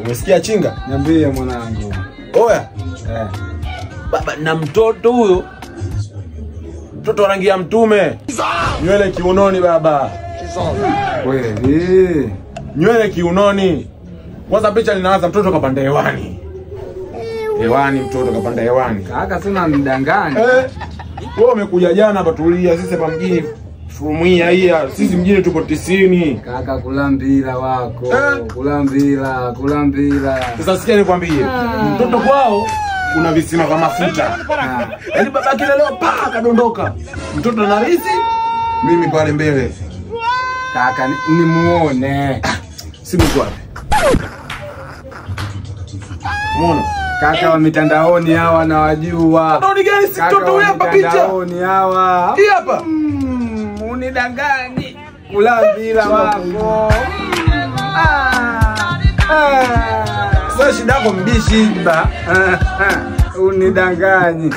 Umesikia chinga? Niambie mwanangu. Oya. Baba na mtoto huyo. Mtoto wa rangi ya mtume. Nywele kiunoni baba. Kweli. Nywele kiunoni. Kwanza picha linaanza mtoto kapanda hewani. Hewani mtoto kapanda hewani. Kaka sina mdangani. Wewe umekuja jana hapa tulia sisi hapa mjini. Furumia hii sisi mjini tupo 90. Kaka kulambila wako. Kulambila, kulambila. Sasa sikia nikwambie. Mtoto kwao kuna visima vya mafuta. Yaani babake leo pa kadondoka. Mtoto anarisi mimi pale mbele. Kaka nimuone. Simu iko wapi? Muone. Kaka wa mitandaoni hawa nawajua. Mtandaoni gani si mtoto huyu hapa picha? Mitandaoni hawa. Hii hapa. Unidanganyi. Kulambila wako. Sasa shida yako mbishi ba. Unidanganyi.